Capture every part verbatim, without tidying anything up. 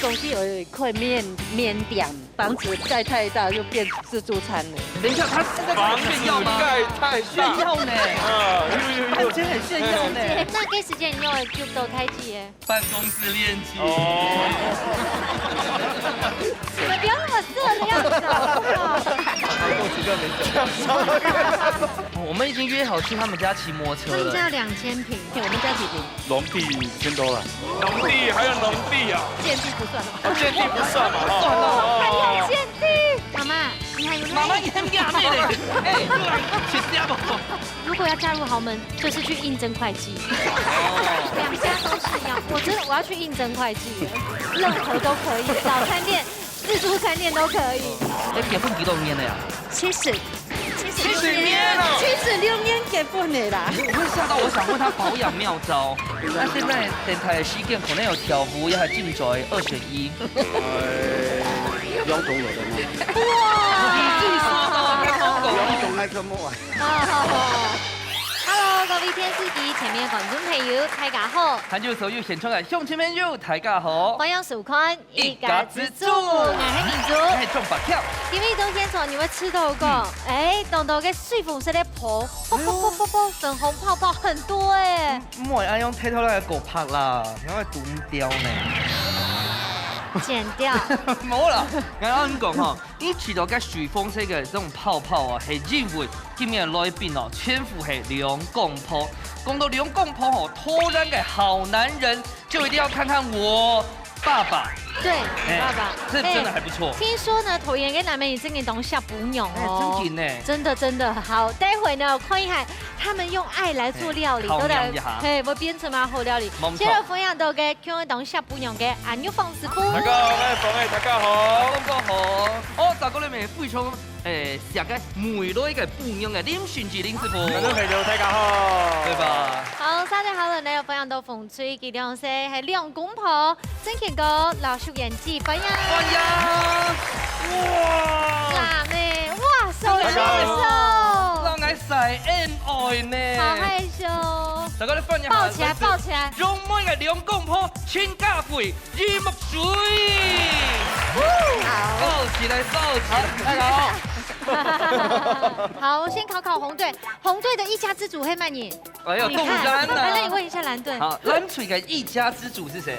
公司有一塊面，面店，房子盖太大就变自助餐了。等一下，他是在跟我炫耀吗？房子盖太大。炫耀呢。啊，有，有，有。看起来很炫耀呢。那个时间你有就都开机耶？办公室恋情。哦。你们不要那么色的样子好不好？我们已经约好去他们家骑摩托车了。他们家有两千坪，我们家几坪？农地千多了。农地还有农地啊？建地不算。哦，建地不算嘛，哦。还有建地。妈妈，你还有妈妈，你很雅美嘞。哎，又来吃家宝。如果要嫁入豪门，就是去应征会计。两家都是一样，我真的我要去应征会计了，任何都可以，早餐店、自助餐店都可以。哎，结婚几多年了呀？七十，七十年了。七十六年结婚的啦。我会吓到，我想问他保养妙招。那现在电台的时间可能有跳舞，也还进追二选一。哎，臃肿了的吗？哇！你自己说的，你说狗。臃肿还可以啊。 Hello，各位电视机前面的观众朋友，大家好。还有所有现场的乡亲朋友，大家好。欢迎收看一家之煮，我是明珠。我是钟百强。今日中间从你们吃到过，哎，当多个水红色的泡，啵啵啵啵啵，粉红泡泡很多哎。莫爱用太漂亮的狗拍啦，然后毒掉呢。剪掉。没了，刚刚你讲哈， 你試到个水红色个這種泡泡啊，係因為今日來賓哦，全部係兩公婆。講到兩公婆吼，討人个好男人，就一定要看看我爸爸。對，哎，爸爸。這真的還不錯。哎，聽說呢，桃園个男人也真个當惜餔娘哦。哎，真个呢。真的，真的。好，待會呢，看一下他們用愛來做料理，哎，對不對？考驗一下。嘿，會變成麼个好料理。沒錯。今日分享到个 共下當惜餔娘个阿玉鳳師傅。大家好，我係鳳仔，大家好。大家好。哦，大家好，非常，誒，惜个美麗个餔娘个林順志林師傅。觀眾朋友，大家好。對吧？好，今日好了，來有分享到紅隊，佢兩儕係兩公婆，曾乾哥、老秀燕姐，歡迎。歡迎。哇！辣妹，哇，手牽手。讓我晒恩愛呢。好害羞。大家來歡迎下，抱起來，抱起來。榮妹个兩公婆，陳家輝、 葉木水。好。抱起來，抱起來。大家好。好，先考考紅隊，紅隊的一家之煮係麼人？哎喲，你看，當然啦。來，那你問一下藍隊。好，藍隊的一家之煮是誰？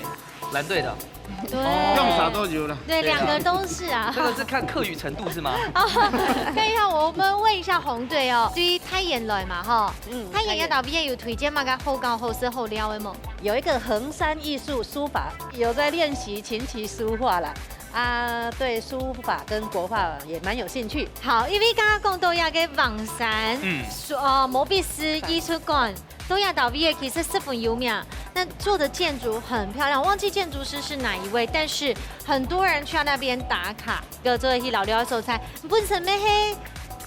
藍隊的。對。用啥都有了。對，對啊。兩個都是啊。這個是看客語程度是嗎？哦，可以啊，我們問一下紅隊哦。對於大園來嘛，吼，嗯，大園个導演有推薦麼个好搞、好食、好料个無？ 有一個橫山藝術書法，有在練習琴棋書畫啦。啊，對書法跟國畫也蠻有興趣。好，因為剛剛講到這個橫山，嗯。說，呃，毛筆字藝術館，到這位其實十分有名，那做的建築很漂亮，忘記建築師是哪一位，但是很多人去到那邊打卡，个做一些老料的所在。本身乜係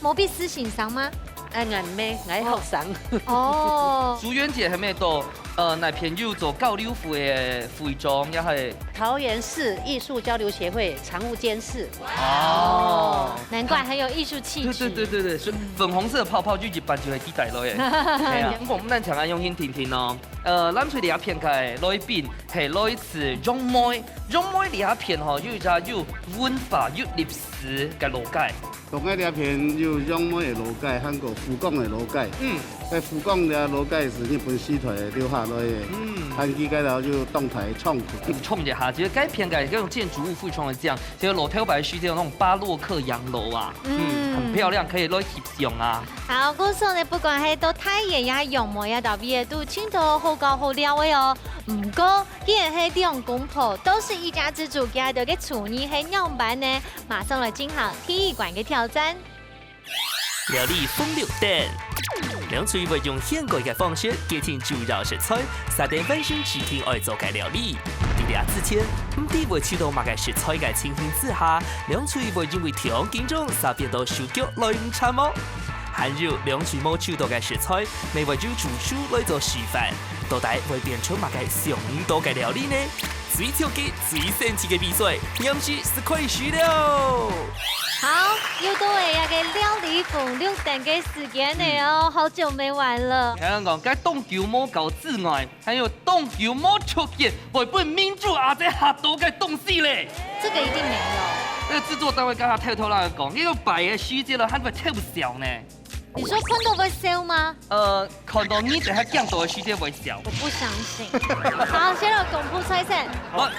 毛筆字先生嗎？哎，𠊎毋係，𠊎係學生。哦。淑娟姐還沒到，呃，哪片有做交流會个會長，也係桃園市藝術交流協會常務監事。哦。難怪很有藝術氣質。對，對，對，對，對，所以粉紅色的泡泡就一般就會記得了耶。哎呀，不過我們那講啊，用心聽聽哦。呃，藍隊這片个來賓係來自楊梅，楊梅這片吼，有一隻有文化、有歷史个老街。 同个這片有楊梅个老街，還有富岡个老街。嗯。該富岡个老街係日本時代留下來个，嗯。還記得了有當大个倉庫。補充一下，其實該片个這種建築物非常的靚，其實老頭擺係這種那種巴洛克洋樓啊，嗯，嗯。很漂亮，可以來翕相啊。好，故所呢，不管係到大園也係楊梅啊，到位个都盡多好搞好料个哦。毋過，既然係兩公婆，都是一家之煮，佢兜个廚藝係仰般呢？ 馬上來進行第一關个挑戰。料理紅綠燈。兩隊會用現改个方式決定主要食材，設定萬聖節前愛做个料理。在這之前，毋知會抽到麼个食材个情形之下，兩隊會因為當緊張煞變到手腳來毋掣無？還有兩隊無抽到个食材，乜會由主廚來做示範，到底會變出麼个想毋到个料理呢？ 最刺激、最神奇个比賽，臨時就開始了！好，又到了這個料理紅綠燈个時間了哦，好久沒玩了。聽人講，該當久無搞之外，還有當久無出現，會分明珠阿姐嚇到个東西咧。這個一定沒有。那個製作單位剛剛偷偷那個講，那個擺个時間了，還會偷笑呢。你說看到會笑嗎？呃，看到你等下講到个時間會笑。我不相信。好，先來公布猜猜。好，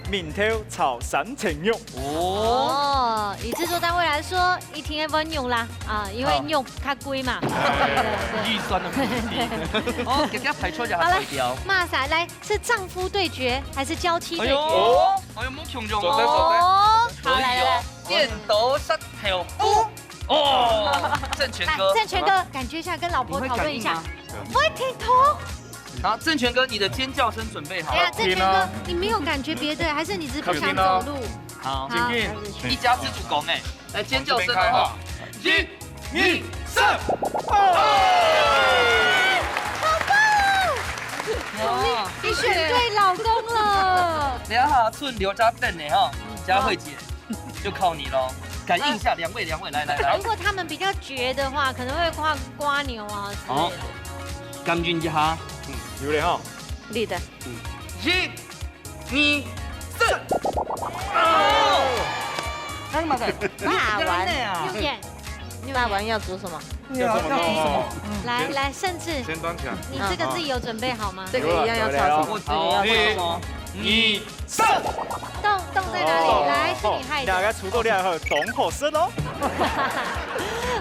面條炒三層肉。哦，以製作單位來說，一定會問肉啦，啊，因為肉較貴嘛。對對對。預算的問題。哦，給大家排除一下，好了，排掉。馬上來，是丈夫對決還是嬌妻對決？哎呦，哎呦，無共樣哦。哦，好，來來來，剪刀石頭布。哦，正權哥，來，正權哥，感覺一下，跟老婆討論一下。你會感應嗎？會聽頭。好，正權哥，你的尖叫聲準備好。哎呀，正權哥，你沒有感覺別的，還是你只是不想走路？好，好，一家之主講哎，來尖叫聲哦。一、二、三。哇，你選對老公了。你好，出流渣凳呢哈，佳慧姐。 就靠你咯，感應一下，兩位，兩位，來來來。如果他們比較絕的話，可能會掛蝸牛啊之類的。好，感應一下，有了哈。你的。一、二、三。哦，那麼的，霸王。有點。霸王要煮什麼？要怎麼弄？来来，甚至先端起來。你這個自己有準備好嗎？這個一樣要炒什麼？我這個要炒什麼？二、三。洞洞在哪裡？來，是你害的。大家出到這後，當好食哦。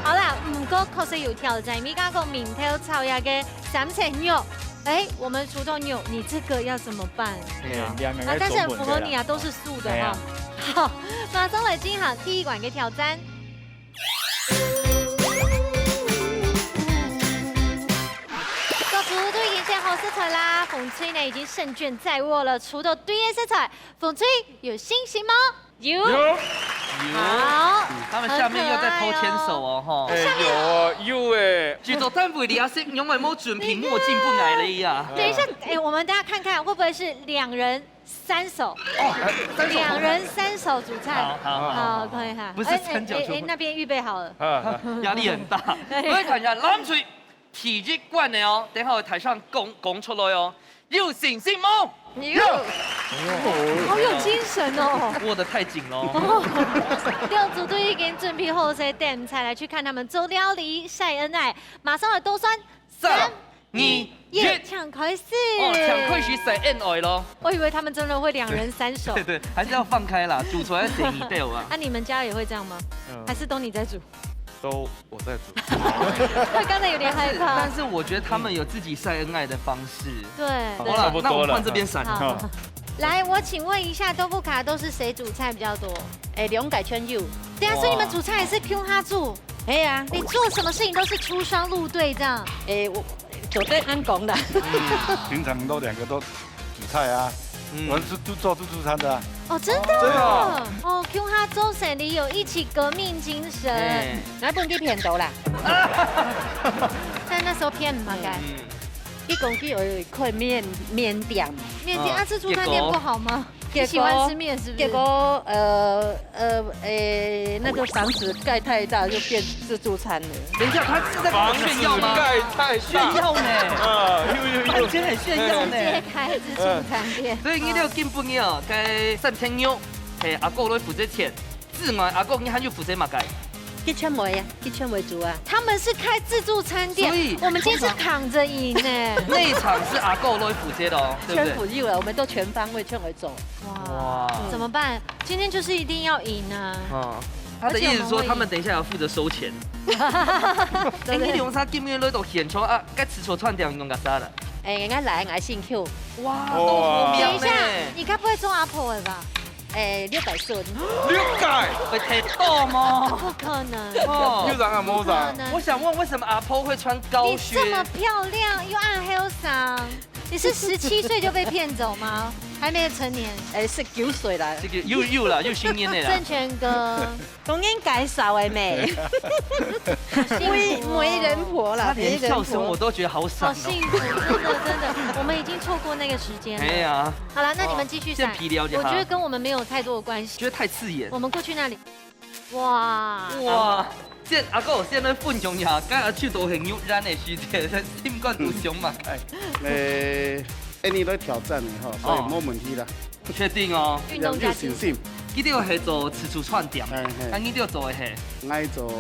好啦，毋過確實有挑戰，你剛剛講面條炒一個三層肉，哎，我們除了肉，你這個要怎麼辦？哎呀，兩個人啊，但是很符合你啊，都是素的哈。哎呀。好，馬上來進行第一關的挑戰。 各組都已經選好食材啦，紅隊呢已經勝券在握了。除了對个食材，紅隊有信心嗎？有。有。好，他們下面又在偷牽手哦，吼。哎，有哦，有哎。製作單位你也是，因為沒準備墨鏡不來了呀。等一下，哎，我們大家看看會不會是兩人三手？哦，三手同台。兩人三手煮菜。好好好。好，可以哈。不是三角球。哎哎哎，那邊預備好了。壓力很大。我來看一下，藍隊 第一關个哦，等下會台上講講出來哦。有信心無？有。好有精神哦。握得太緊咯。六組都已經準備好勢，等下來去看他們做料理晒恩愛，馬上來倒算。三、二、一，請開始。哦，請開始晒恩愛咯。我以為他們真的會兩人三手。對對，還是要放開啦，煮出來要寫你對我啊。那你們家也會這樣嗎？還是都你在煮？ 都我在煮。他剛才有點害怕。但是，但是我覺得他們有自己晒恩愛的方式。對，好啦，對。差不多了。那我們換這邊閃。好，來，我請問一下，豆腐卡都是誰煮菜比較多？哎，兩個全有。對啊，所以你們煮菜也是共下煮？哎呀。你做什麼事情都是出雙入對這樣？哎，我，就得恁講啦。平常都兩個都 煮菜啊，我是做自助餐的啊。哦，真的哦。哦，共下做生理有一起革命精神。哎。來分佢騙到啦。但那時候騙毋嘛該。一講佢有開麵，麵店。麵店啊，自助餐店不好嗎？你喜歡吃麵是不是？結果，呃，呃，誒，那個房子蓋太大，就變自助餐了。等一下，他是在跟我炫耀嗎？房子蓋太大。炫耀呢。啊，有有有。完全很炫耀呢。直接開自助餐店。所以你就根本哦，該三層肉，嘿，阿哥來負責錢，之外阿哥你還有負責麼个？佢全會啊，佢全會煮啊。他們是開自助餐店，所以我們今天是躺著贏呢。那一場是阿哥來負責的哦，對不對？全部有了，我們都全方位，全會做。哇，怎麼辦？今天就是一定要贏啊！哦，他的意思是說，他們等一下要負責收錢。哎，你兩儕今日來到現場啊，該自助餐店用个啥啦？哎，人家來，人家辛苦。哇，都好命呢。等一下，你該不會做阿婆的吧？哎，六百順。六百，會忒多嗎？不可能。哦，有人啊，無人。不可能。我想問，為什麼阿婆會穿高靴？你這麼漂亮，又恁後生， 你是十七歲就被騙走嗎？還沒有成年。哎，十九歲啦。這個又又啦，又新年的啦。正權哥，當然介紹的咩？媒媒人婆啦，他連笑聲我都覺得好閃哦。好幸福，真的真的，我們已經錯過那個時間了。哎呀，好了，那你們繼續閃。現在皮聊就好。我覺得跟我們沒有太多的關係。覺得太刺眼。我們過去那裡。哇，哇，這阿哥，這下分享一下，今日去到係肉圓个時節，心肝肚想麼个？誒，恁呢來挑戰个吼，所以無問題啦。確定哦？運動加精神。一定要係做自助餐店，誒，誒。該你就做个係？𠊎做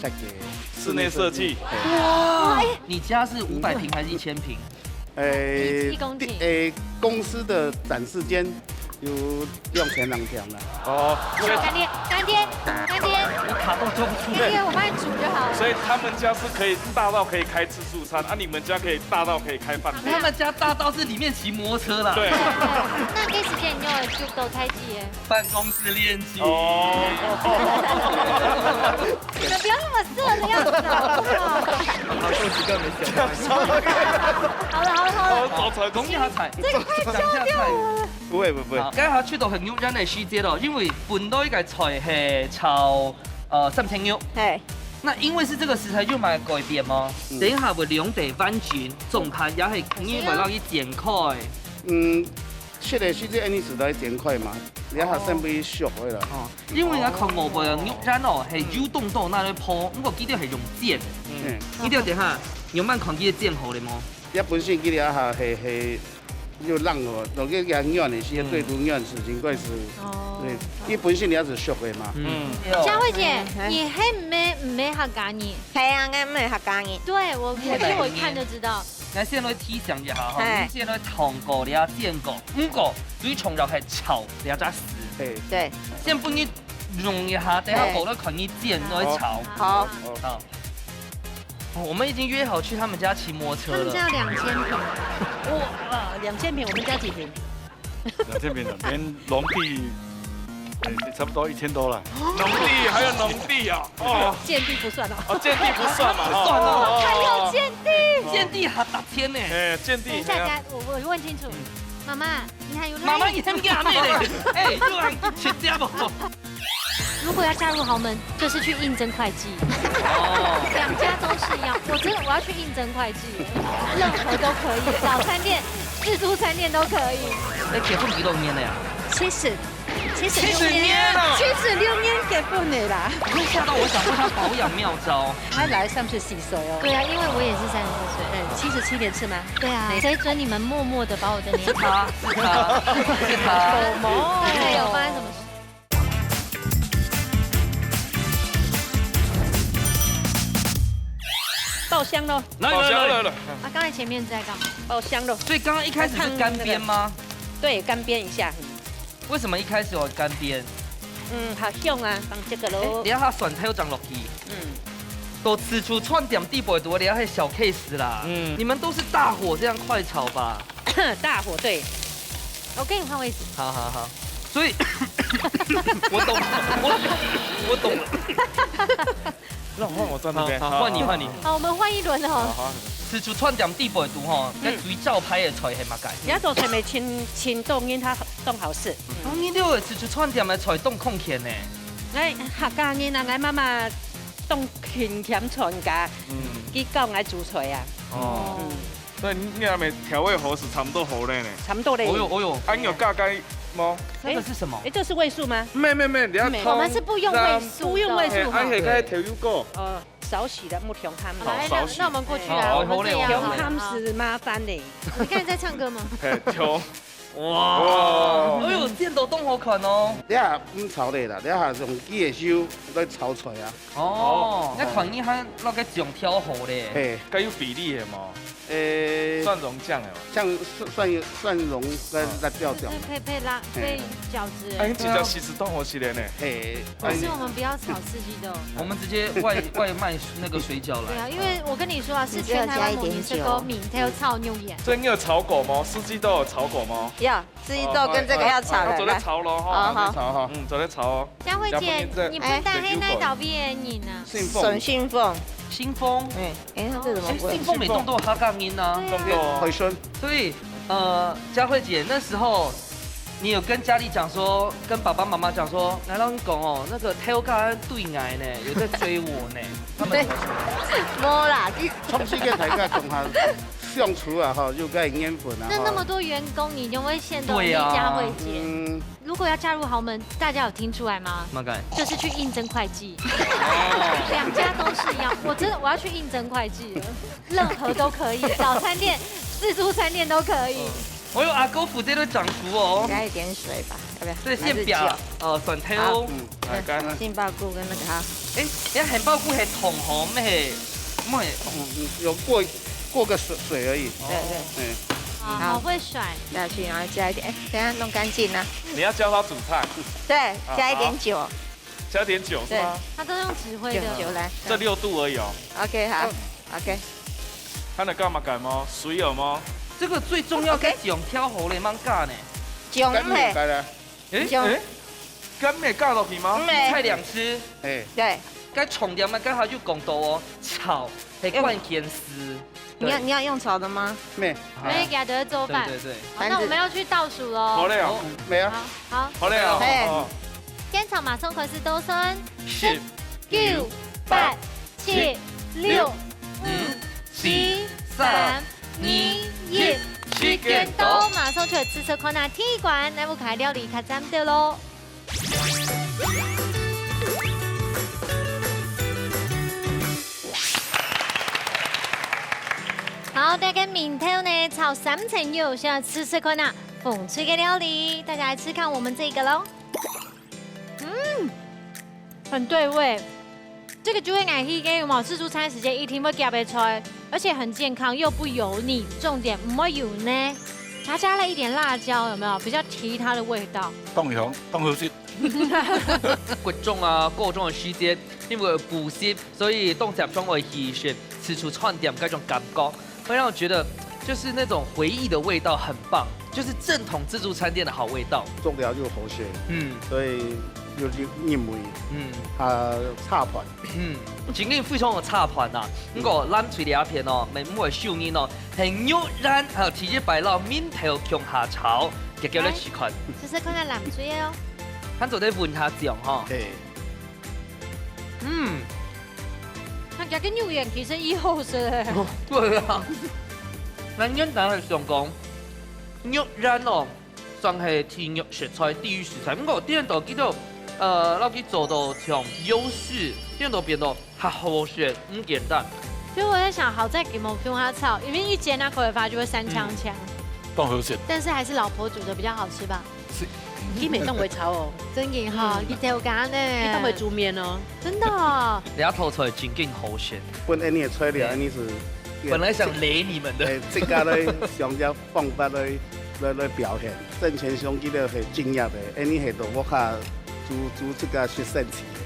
設計。室內設計。哇，你家是五百平還是一千平？ 誒，一公頃。誒，公司的展示間有兩千人忝啦。哦，所以乾爹，乾爹，乾爹，你卡到坐不住。乾爹，我幫你煮就好了。所以他們家是可以大到可以開自助餐，啊，你們家可以大到可以開飯店。他們家大到是裡面騎摩托車啦。對。那該時間你有去到太極耶？辦公室戀情。哦。你們不要那麼色的樣子好不好？好，恭喜各位小朋友。好了，好了，好了。哦，找出來，恭喜發財。這个快笑掉了。不會，不會。好，剛好去到很肉圓个時節咯，因為本來个菜係炒，呃，三層肉。嘿。那因為是這個食材，有麼个改變嗎？嗯。等一下會兩地完全狀態，也係你會讓佢煎開。嗯，切个時節，恁呢就來煎開嘛，這下先分佢熟个啦。哦，因為𠊎看外背个肉圓哦，係有凍凍拿來烰，毋過佢兜係用煎。嗯。你兜等下，你慢慢看佢煎好了無？ 這本身佢這下係，係有冷哦，落去佢軟个時，嗯。對肚軟是真怪事。哦。對，佢本身也係熟个嘛。嗯。佳慧姐，嗯，嗯。你係毋係，毋係客家人？係啊，𠊎毋係客家人。對，我，我，就我一看就知道。來，先來提醒一下哈，嘿。你先來燙過了，煎過，毋過最重要係炒這隻絲。嘿。對。先分佢用一下，等下，嘿。過來看你煎來炒。好。好。好。 哦，我們已經約好去他們家騎摩托車了。他們家有兩千坪。哇，兩千坪，我們家幾坪？兩千坪了，連農地，哎，差不多一千多了。農地，還有農地啊，哦。建地不算哦。哦，建地不算嘛，哦。不算哦。哦，還有建地。建地還打天呢。哎，建地等一下，還要等一下，我，我問清楚。嗯。媽媽，你還有媽媽，你還嫁咩嘞？哎，又還去接不？ 如果要嫁入豪門，就是去應徵會計。哦。兩家都是一樣，我真的我要去應徵會計，任何都可以，早餐店、自助餐店都可以。哎，結婚幾多年了呀？七十，七十六年。七十年了。七十六年結婚的啦。你會嚇到我，想問他保養妙招。他來三十四歲哦。對啊，因為我也是三十四歲。嗯，七十七年次嗎？對啊，對。誰准你們默默地把我的年紀？是他，是他，是他。什麼？哎，有發生什麼事？ 爆香咯。來，來，來，來，來。啊，剛才前面在幹嘛？爆香咯。所以剛剛一開始是乾煸嗎？看那個，對，乾煸一下。嗯。為什麼一開始要乾煸？嗯，好香啊，放這個咯。哎，你看它蒜頭醬落去。嗯。都自助餐店底背肚，你看還小 case 啦。嗯。你們都是大火這樣快炒吧？ 大火，對。我跟你換位置。好，好，好。所以，我懂了，我，我懂了。讓我換我站那邊。好，好，換你，好。換你。好，我們換一輪了哦。好，好。自助餐店底背肚吼，嗯。該最招牌个菜係麼个？這道菜乜盡，盡多人佢當好食。啊，你兜个自助餐店个菜當康健呢。哎，客家人啊，𠊎媽媽當勤儉全家，嗯。佢教𠊎煮菜啊。哦。嗯。 所以你，你那邊調味好勢差毋多好了呢。差毋多咧。哦喲，哦喲。啊，你有加雞無？那個是什麼？哎，這是味素嗎？沒，沒，沒，你要沒。我們是不用味素的。不用味素哈。哎，還可以調油果。哦，少許的木條湯。好啦，哎，那，少許。那我們過去啊，好，我們這樣好了。好啦。調湯是麻煩的。你剛才在唱歌嗎？嘿，調。哇。哇。哎喲，煎到當好看哦。這下毋炒了啦，這下用雞个手來炒菜啊。哦，哦。該看你還落个醬調好咧。嘿。該有比例个無？ 誒，蒜蓉醬个哦。像蒜，蒜，蒜蓉跟辣椒醬。就是配，配辣，嘿。配餃子。哎，你直接試試當好食个呢。嘿，可是我們不要炒四季豆。我們直接外，外賣那個水餃來。對啊，因為我跟你說啊，是全台灣無人食過麵，它有炒肉圓。所以你有炒過嗎？四季豆有炒過嗎？有，四季豆跟這個要炒的，哦，哦，哦，來。做得炒咯，吼。好，好。好，好。嗯，做得炒哦。佳慧姐，你本來係哪位个人啊？信豐。沈信豐。信豐。哎。 哎，那這怎麼不會？哎，信豐乜當多客家人啊。對啊。當多。回春。所以，呃，佳慧姐，那時候你有跟家裡講說，跟爸爸媽媽講說，來，我跟你講哦，那個頭家對𠊎呢，有在追我呢，他們怎麼說？無啦，你長時間大家講下，上廚啊，吼，又該緣分啊，吼。那那麼多員工，你就會陷到你一家會解。對啊。嗯。如果要嫁入豪門，大家有聽出來嗎？麼个？就是去應徵會計。哦。兩家都是一樣，我真的我要去應徵會計了，任何都可以，早餐店、自助餐店都可以。哦。哎喲，阿哥負責个丈夫哦。加一點水吧，要不要？這先不要，還是酒？哦，蒜頭。好。嗯，來，剛剛。杏鮑菇跟那個哈。哎，人家杏鮑菇係湯吼，毋係，毋係。嗯，有過，過個水，水而已。對，對。嗯。啊，好。好會甩。下去，然後加一點，哎，等一下弄乾淨啊。你要教他煮菜。對，啊，加一點酒。好。加點酒是嗎？對。他都用指揮的。酒，酒來。這六度而已哦。OK，好。嗯。OK。看得幹嘛幹嘛？水有嗎？這個最重要，OK。該醬調好了，吂加呢。醬嘿。該呢？ 哎，醬。哎，該毋係加落去嗎？毋係。菜涼絲。哎。對。該重點嘛，剛好就講到哦，炒，係關鍵詞。用，你要，對。你要用炒的嗎？無。啊。沒，給他做飯。對，對，對。好，那我們要去倒數囉。好了哦。哦。沒有。好，好。好了哦。嘿。哦。現場馬上開始倒算。十、九、八、七、六、五、四、三、二、一，時間到，馬上就來試食看啊！第一關，來，屋下料理較讚兜囉。好，大家面頭呢，炒三層肉，先來試食看啊！紅隊个料理，大家來試看我們這個囉。 嗯，很對味。這個就係𠊎去該有無自助餐時節一定會夾个菜，而且很健康又不油膩，重點毋會油膩。還加了一點辣椒，有沒有？比較提它的味道。當香，當好食。國中啊、高中个時節，因為有補習，所以當常常會去食自助餐店該種感覺。 會讓我覺得就是那種回憶的味道很棒，就是正統自助餐店的好味道。做料又好食，嗯。所以又入，入味，嗯。啊，炒飯。嗯，真經非常个炒飯啊。嗯。毋過藍隊這片哦，每每个手藝哦，係肉圓，還有第一擺摎饅頭共下炒，遽遽來試看。來，試試看看藍隊个哦。咱做得聞下醬吼。嘿。 嗯。佢个肉圓其實已好食咧。哦，對啊。恁樣當然想講，肉圓哦，算係地肉食材、地域食材。毋過，顛倒佢兜，呃，摎佢做到像優勢，顛倒變到較好食，毋簡單。所以我在想，好在佢無共下炒，因為一煎那口味發就會酸嗆嗆。嗯。當好食。但是還是老婆煮的比較好吃吧？ 係。佢乜當會炒哦。真个吼，嗯。佢頭家呢。佢當會煮麵哦。真的哦。這道菜真經好食。本來你个材料，嘿。你係，本來想雷你們的。哎，自家來想這方法來，來，來表現。正經上佢兜係專業个，哎，你係到屋下煮，煮自家食生趣个。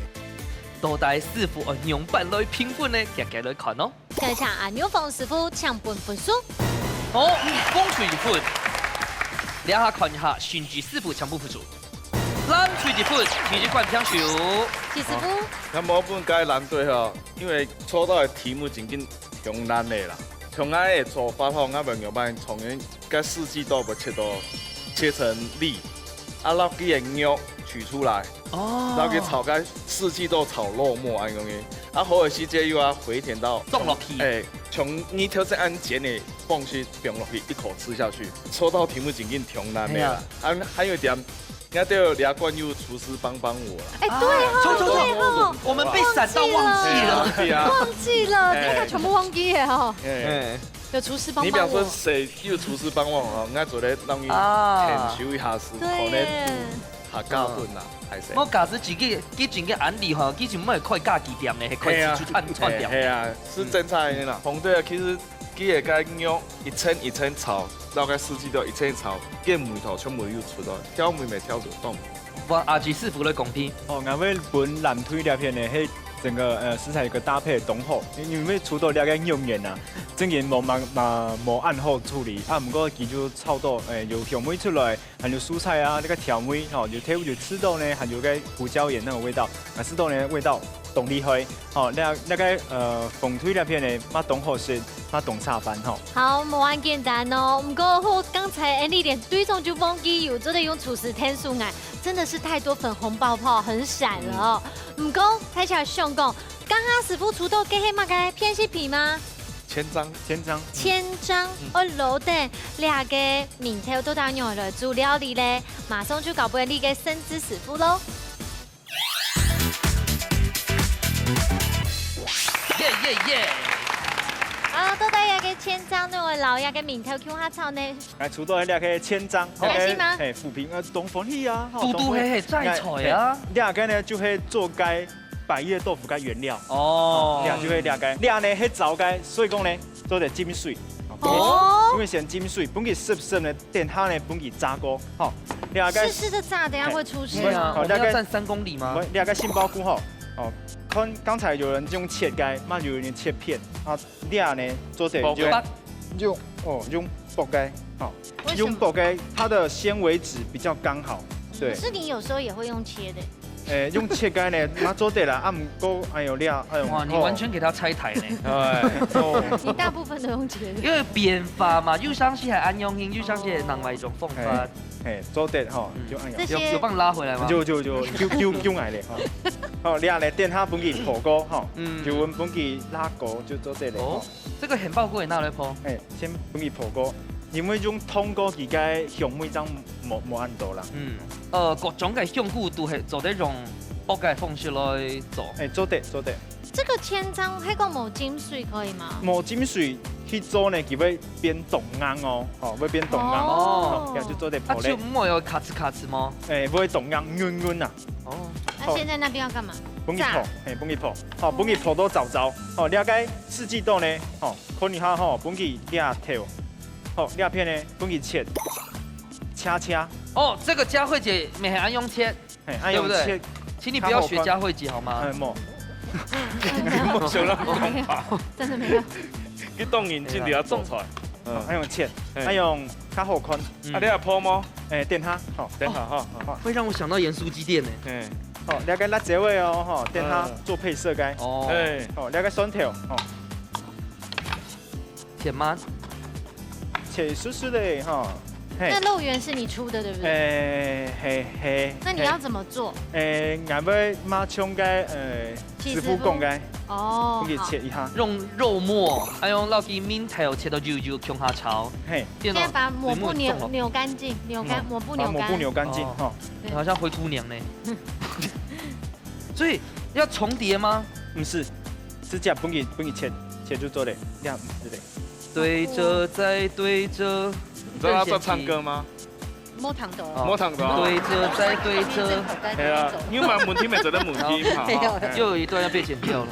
到底師傅愛仰般來評分呢？遽遽來看哦。 再請阿牛鳳師傅請分分數。好，紅隊一分。這下看一下，新吉師傅請分分數。藍隊一分，第一關平手。吉師傅。好，𠊎無分該藍隊吼，因為抽到个題目真經忒難个啦。像𠊎个做法吼，𠊎會仰般，從該四季豆會切到，切成粒，啊，摎佢个肉取出來，哦。摎佢炒該四季豆炒肉末恁樣个。啊，好个時節又愛回填到，放落去。哎， 像你頭先恁煎个方式放落去，一口吃下去，抽到題目真經忒難个啦。係啊。啊，還有一點，𠊎兜這關有廚師幫幫我啦。哎，對哦，啊，對哦，對哦，我們被閃到忘記了。忘記了。對啊。忘記了，哎。大家全部忘記了哦。哎。哎。有廚師幫幫我。你比方說誰有廚師幫忙哦，𠊎做得讓你，啊，研究一下，是，對耶。可能有客家粉啊，還是。我假使自己，佢真个恁厲害，佢就毋會開家己店呢，係開自助餐，係啊。餐店。係啊，係正常个啦。紅隊啊，其實 佢个該肉一層一層炒，摎該四季豆一層一炒，該味道全部有出來，調味乜調到當。換阿吉師傅來講評。哦，𠊎會分藍隊這片呢，係整個，呃，食材个搭配當好，因為出到這個肉圓啊，真个無嘛，嘛，無恁好處理啊，毋過佢就炒到，誒，有香味出來， 還有蔬菜啊，這個調味，吼，有豆油有吃到呢，還有該胡椒鹽那個味道，啊，吃到呢，味道當厲害，吼，那，那個，呃，紅隊那片呢，嘛當好食，嘛當下飯，吼。好，無恁簡單哦。毋過好，剛才Andy連隊長就忘記有做得用廚師添手愛，真的是太多粉紅泡泡，很閃了哦。嗯。毋過，大家想講，剛剛師傅出到該係麼个片式皮嗎？千張。千張。千張，嗯。哦，老弟，這个名頭到底仰來做料理咧？馬上就交分你个生子師傅咯。耶耶耶！啊，到底這个千張仰會摎這个名頭共下炒呢？來，除了這个千張，開心嗎？嘿，富平，呃，當歡喜啊，吼，嘟嘟嘿嘿，當歡喜。摘菜啊。嘿，這个呢，就係做該 百葉豆腐个原料。哦。哦，這就係這个，這呢，係燥个，所以講呢，做得浸水。哦。因為先浸水，分佢濕濕呢，等下呢，分佢炸過，吼。這个濕濕的炸，等下會出事。嘿。對啊，好，我們要站三公里嗎？這个，這个杏鮑菇吼，哦，看剛才有人用切个，嘛有人切片，啊，這呢，做得用，剝个。用，哦，用剝个，吼。為什麼？用剝个，它的纖維質比較剛好，對。可是你有時候也會用切的。 誒，用切个呢，嘛做得啦，啊，毋過，哎喲，你啊，哎喲，哇，你完全給他拆台呢。哎，哦。你大部分都用切的。因為變化嘛，有當時係恁樣形，有當時係另外一種方法。嘿，嘿，做得吼，嗯。就恁樣。這些有，有幫你拉回來嗎？就，就，就，就，就，就來咧，吼。好，你啊，來，等下分佢烰過，吼，嗯。油溫分佢拉過，就做得咧，哦。吼。 這个杏鮑菇會拿來烰？誒，先分佢烰過，因為用燙過佢个香味正無，無恁多啦。嗯，呃，各種个香菇都係做得用剝个方式來做。誒，做得，做得。這个千張係講無浸水可以嗎？無浸水去做呢，佢會變當硬哦，吼，會變當硬。哦。吼，這樣就做得烰咧。啊，就毋會有咔哧咔哧嗎？誒，會當硬，軟軟啊。哦。那現在那邊要幹嘛？分佢烰，炸。誒，分佢烰，好，分佢烰到燥燥，好，了解。 四季豆呢，吼，看一下吼，分佢這頭，好，這片呢，分佢切，切切。哦，這個佳慧姐每天愛用切，嘿，愛用切，對不對？請你不要學佳慧姐好嗎？哎，莫，莫想那麼可怕。真的沒有。你當然真的要做出來。嗯，愛用切，嘿。愛用較好看。嗯。啊，你有烰嗎？哎，等下，好。等下哈。好。會讓我想到鹽酥雞店呢。嘿。好，了解辣椒味哦，吼，等下做配色該。哦。哎。好，了解蒜頭，吼。 切嗎？切細細个吼，嘿。那肉圓是你出的，對不對？誒，嘿，嘿，那你要怎麼做？嘿。誒，𠊎會馬上个，誒，師傅講个，哦，分佢切一下。好。用肉末，還有落去面頭切到幼幼，共下炒。嘿。現在把抹布扭，對，抹布扭乾淨，扭乾，嗯。抹布扭乾。把抹布扭乾淨，哦。吼。對。好像灰姑娘呢。所以要重疊嗎？毋係，直接分佢，分佢切，切就做得，這樣子的。 對摺再對摺。你知道他在唱歌嗎？無聽到。哦。無聽到。對摺再對摺。係啊，你有問題，無做得問題嘛，吼。又有一段要被剪掉了。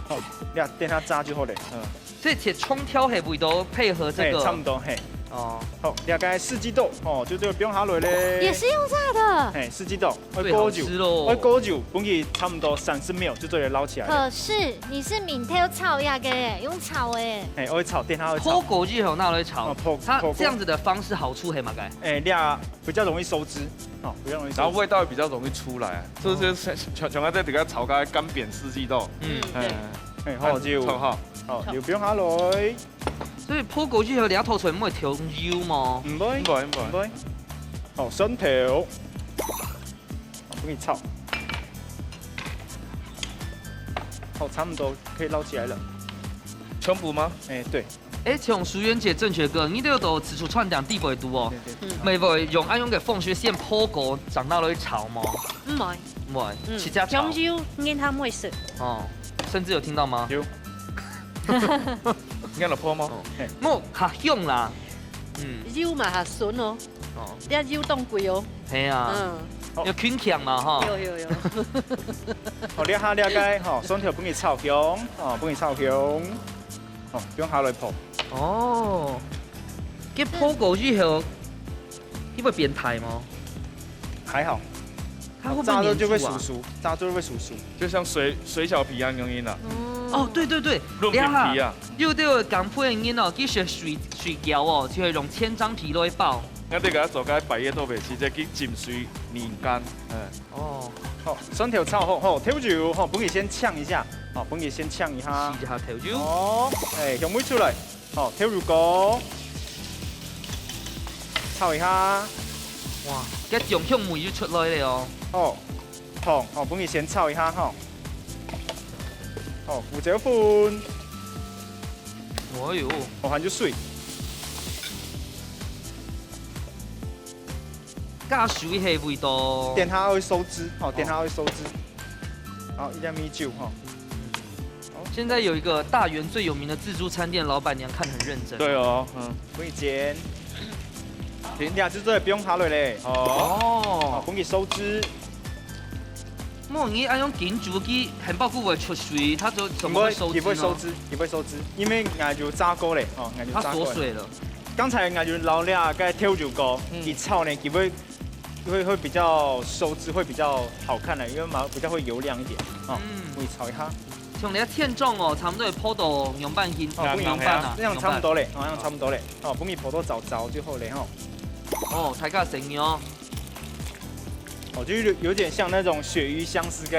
好，你看，等下炸就好了。嗯。所以切長條係為著配合這個。嘿，差不多，嘿。哦。好，了解四季豆，哦，就這個放下來咧。也是用炸的。嘿，四季豆。 愛過油，最好吃咯。愛過油，分佢差不多三十秒就做得撈起來了。可是你是面頭炒這个，用炒个。嘿，愛炒，等下愛炒。烰過以後拿來炒，哦，烰，它烰過。這樣子的方式好處係麼个？哎，這樣比較容易收汁，哦，比較容易收汁。然後味道也比較容易出來，就是像，像，像在這個炒該乾煸四季豆。嗯。嗯，對。哎，好，就，炒好。好，炒。就放下來。所以烰過以後，你愛烰出來，毋會忒油嗎？毋會，毋會，毋會。毋會。好，蒜頭。 好，分佢炒。好，差不多可以撈起來了。全部嗎？哎，對。哎，請淑娟姐、正確哥，你兜都自助餐店底背肚哦。對，對。嗯。毋會用恁樣个方式先烰過，正拿來炒嗎？毋會。毋會，嗯，直接炒。香油，人還會食。哦，甚至有聽到嗎？有。你看到烰嗎？哦。嘿。無，較香啦。嗯。油嘛較順哦。 哦。這油當貴哦。係啊。嗯。有勤儉嘛，吼。有，有，有。好，這下了解，吼，蒜頭分佢炒香，哦，分佢炒香。哦，放下來烰。哦。該烰過以後，佢會變大嗎？還好。它會不會黏住啊？炸了就會酥酥，炸了就會酥酥。就像水，水餃皮一樣容易啦。哦。哦，對，對，對，潤餅皮啊。這下，有兜个江湖人哦，佢食水，水餃哦，就會用千張皮來包。 𠊎兜个做个百葉豆皮，直接去浸水曬乾。嗯。哦。好，蒜頭炒好，好，豆油，好，分佢先嗆一下，好，分佢先嗆一下。試一下豆油。哦，哎，香味出來，好，豆油膏，炒一下。哇，該種香味就出來了哦。好，糖，好，分佢先炒一下，哈。好，胡椒粉。哎呦，哦，還有水。加水个味道。等下會收汁，哦，等下會收汁。好，一點米酒，哈。現在有一個大園最有名的自助餐店老闆娘看很認真。對哦，嗯。分你剪。剪掉就做得放下來咧，哦。哦。好，分你收汁。莫你愛用金主機，很包括會出水，它就怎麼會收汁呢？佢會收汁，佢會收汁，因為𠊎有炸過咧，哦，𠊎有炸過咧。它鎖水了。剛才𠊎有撈了該豆油膏，嗯。佢炒呢，佢會會會比較收汁，會比較好看的，因為嘛比較會油亮一點，哦，嗯。分你炒一下。像你个千張哦，差不多會泡到兩半斤，哦，不一樣，兩半啊，這樣差不多咧，哦，這樣差不多咧，哦，分你泡到燥燥就好咧，吼。哦，大家成哦。哦，就有有點像那種鱈魚香絲个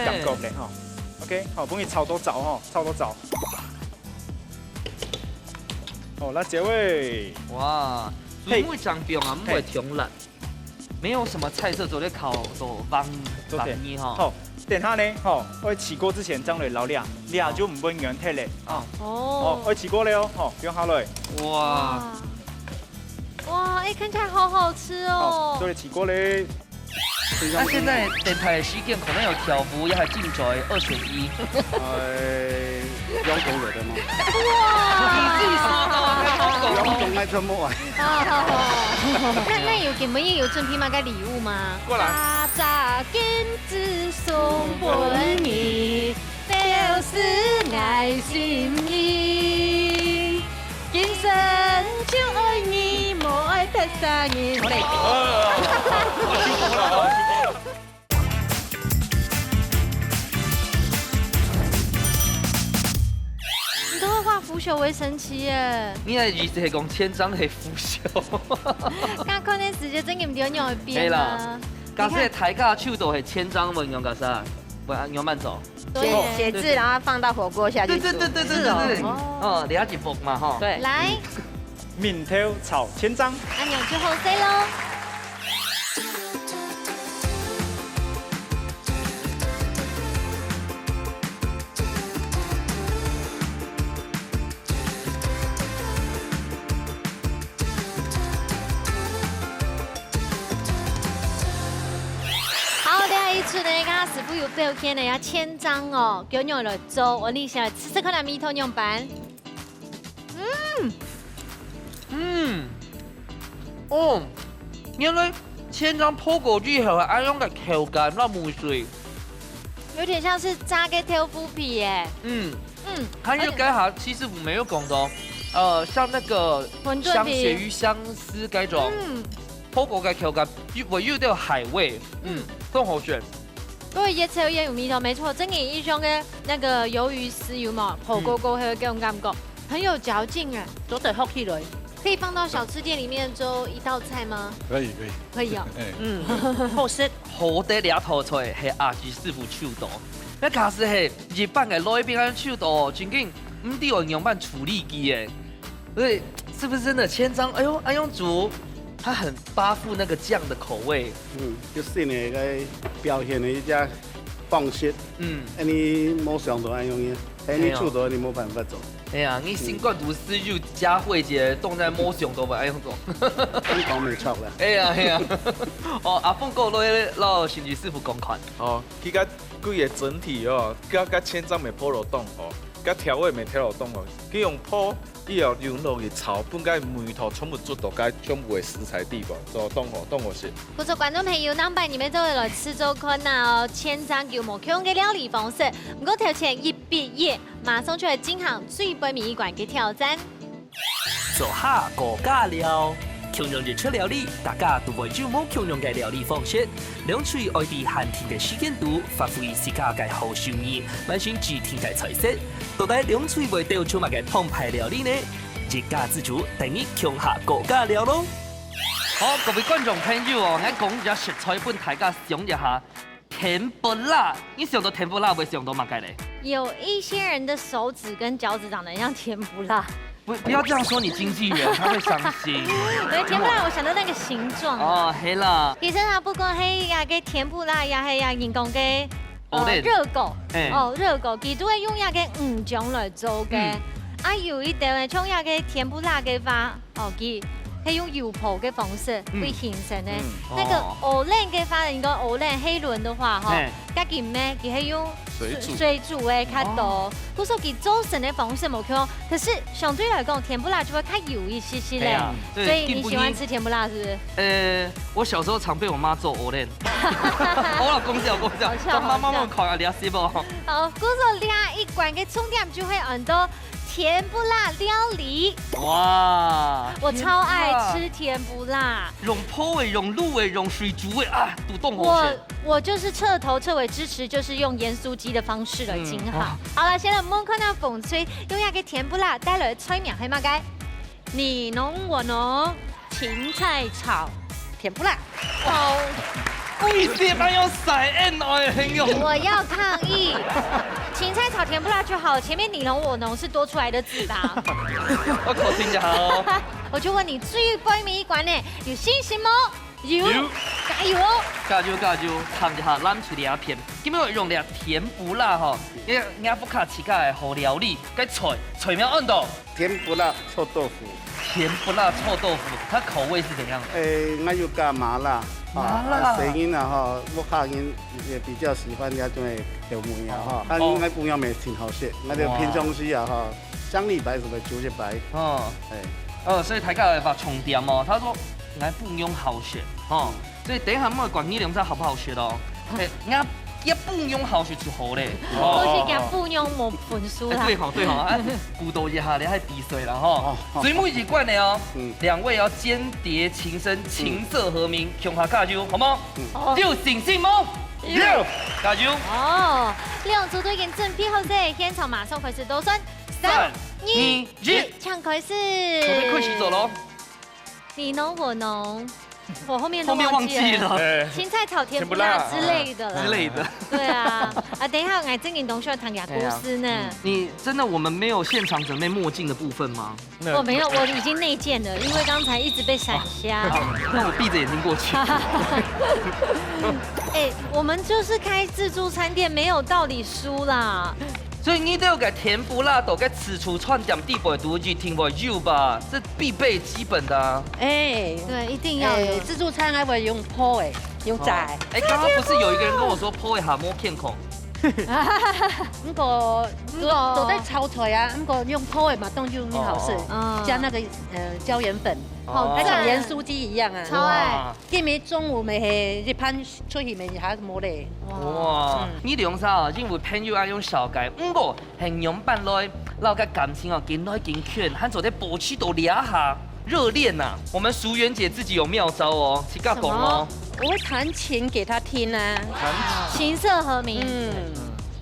感覺咧，哎。吼。OK，好，分你炒到燥吼，炒到燥。哦，辣椒味。哇，嘿。所以每張表啊，嘿。每條辣。 沒有什麼菜色做得烤到黃，做得。黃泥哈。好，等下呢，吼，愛起鍋之前，正來撈料，料就毋會軟忒咧，啊。哦。哦，愛起鍋了哦，吼，放下來。哇。哇。哇，哎，看起來好好吃哦。好，做得起鍋咧。那現在等待的時間可能有挑夫，也還進嘴二選一。呃， 用講有的嗎？哇！你自己說的，我沒有講。用講愛怎麼玩？哦，好，好，好。那，那有，今晡日有準備麼个禮物嗎？過來。大隻金子送分你，表示愛心意。今生就愛你，無愛別儕人。好嘞。 你都會化腐朽為神奇耶。你个意思係講千張係腐朽？該可能時間真个毋知愛仰般變啊。係啦，假設大家手度係千張，會用假設，會仰般做？對耶。寫，寫字，然後放到火鍋下去煮。對對對對對對對。是哦。哦，你要去服嘛哈。對。來。 面頭炒千張。恁樣就好勢咯。好，這一出呢，剛剛師傅有表現个，愛千張哦，仰般來做，𠊎等先來試試看啊，味道仰般。 嗯。嗯。哦，原來千張泡過之後，還有恁樣个口感，那無水。有點像是炸个豆腐皮耶。嗯。嗯，還有該下，其實我沒有講到，呃，像那個餛飩皮。像鱈魚香絲該種，嗯。泡過个口感，又，又有點海味，嗯，嗯。更好選。 各位，熱炒也有味道，沒錯，正經印象个那個魷魚絲有無？嗯。火鍋過後該種感覺，很有嚼勁哎。做得學起來。可以放到小吃店裡面做一道菜嗎？可以，可以。可以哦。哎。嗯，好食。好得這道菜係阿志師傅手到，該假使係一般个來賓个手到，正經毋知愛仰般處理佢哎。 對，是不是真的千張？哎呦，哎呦，煮，它很巴附那個醬的口味。嗯，就新的个表現的一隻方式。嗯。哎，你無想到恁樣个，哎，你哎呦。做到你無辦法做。哎呀，你心肝肚屎有佳慧姐，當然無想到會恁樣做。你講沒錯啦。哎呀，哎呀。哦，阿峰哥，摎，摎心理師傅講看。哦，佢个佢个整體哦，佮，佮千張乜泡到當好，佮調味乜調到當好，佢用泡 以後用落去炒，分該味道全部捉到該全部个食材地方，做當好，當好食。故所觀眾朋友，下擺你兜做得來試做看啊哦，千張有無共樣个料理方式。毋過頭前一比一，馬上就來進行最尾一關个挑戰。做下高價料，共樣一出料理，大家都會有無共樣个料理方式。兩隊愛在限定个時間肚，發揮自家个好手藝，完成指定个菜色。 到底兩隊會鬥出麼个澎湃料理呢？一家之煮，等你共下高價料咯！好，各位觀眾朋友哦，𠊎講一隻食材分大家想一下，甜不辣。你想到甜不辣會想到麼个咧？有一些人的手指跟腳趾長得很像甜不辣。不，不要這樣說你經紀人，他會傷心。我的甜不辣，我想到那個形狀。哦，係啦。其實啊，不管係該个甜不辣，也係啊人講个 哦，呃，對。熱狗，哎。哦，熱狗，佢都會用該个魚醬來做个。嗯。啊，有一點呢，像那個甜不辣个話，哦，佢係用油泡个方式會形成的。嗯。那個哦。Oren个話，你講Oren黑輪的話，哈，嘿。較緊咩，佢係用水煮。水煮个較多。哦。故所佢做成的方式無共，可是相對來講，甜不辣就會較油一些些嘞。對啊，所以你喜歡吃甜不辣是不是？呃，我小時候常被我媽揍Oren。好了，講笑，講笑，好笑，當媽媽們看啊，你要死不？好，故所這一關个重點就係很多 甜不辣料理。哇，我超愛吃甜不辣。甜不辣。用烰个，用滷个，用水煮个啊，都當好食。我，我就是徹頭徹尾支持，就是用鹽酥雞的方式來進行。嗯，哇。好了，現在我們看到鳳翠用一個甜不辣帶來的菜名係麼个？你侬我侬，芹菜炒甜不辣。 好，為什麼要塞恩愛很有？我要抗議。芹菜炒甜不辣就好，前面你侬我侬是多出來的字吧？我考慮一下哦。我就問你，最尾一關呢，有信心嗎？有，有。加油哦！加油，加油！看一下，咱出這片，今日用這甜不辣吼，因為人家不客氣个好料理，該菜，菜名安到。 甜不辣臭豆腐。甜不辣臭豆腐，它口味是怎樣的？誒，𠊎有加麻辣。麻辣。啊，細人啊，吼，屋下人也比較喜歡這種个口味啊，吼。哦。啊，應該朋友也挺好吃，那就平常時啊，吼，香里白什麼煮一擺。哦。哎。哦，所以大家有發重點哦，他說，𠊎朋友好食，吼。 所以等一下莫管你兩隻好不好食哦。哎，人家也不用好食就好咧。哦。都是講不用無分數啦。哎，對吼，對吼，啊，鼓勵一下，你還比賽了吼。哦，哦。最尾一關的哦，嗯。兩位要餞別情深，琴瑟和鳴，共下加油，好嗎？嗯。好。有信心嗎？有。加油。哦，兩組都已經準備好勢，現場馬上開始倒算，三、三、二、二、一，請開始。準備開始做咯。 你侬我侬，我後面都後面忘記了。忘記了。哎。芹菜炒甜不辣之類的啦。甜不辣。之類的。對啊，啊，等一下，𠊎正經同學談雅故事呢。哎呀，嗯。你真的，我們沒有現場準備墨鏡的部分嗎？那我沒有，我已經內建了，因為剛才一直被閃瞎。啊，那我閉著眼睛過去。哎，我們就是開自助餐店，沒有道理輸啦。 所以你兜个甜不辣到該自助餐店底背都一定會有吧？這必備基本的啊。哎，對，一定要有。哎，自助餐還會用烰个，用炸个。哦。哎，剛剛不是有一個人跟我說烰个較無健康？毋過，毋過做得炒菜啊，毋過用烰个嘛，當然很好吃，哦。嗯。加那個，呃，椒鹽粉，哦。好讚。它像鹽酥雞一樣啊。超愛。哇。 今晡中午乜係一盤出去乜一下無咧。哇，嗯。你兩儕啊，因為朋友愛用紹介，毋過係仰般來，摎个感情哦，緊來緊近，還做得保持到這下，熱戀吶。我們淑娟姐自己有妙招哦，自家講哦。什麼？我會彈琴給他聽啊。彈琴。琴瑟和鳴。嗯。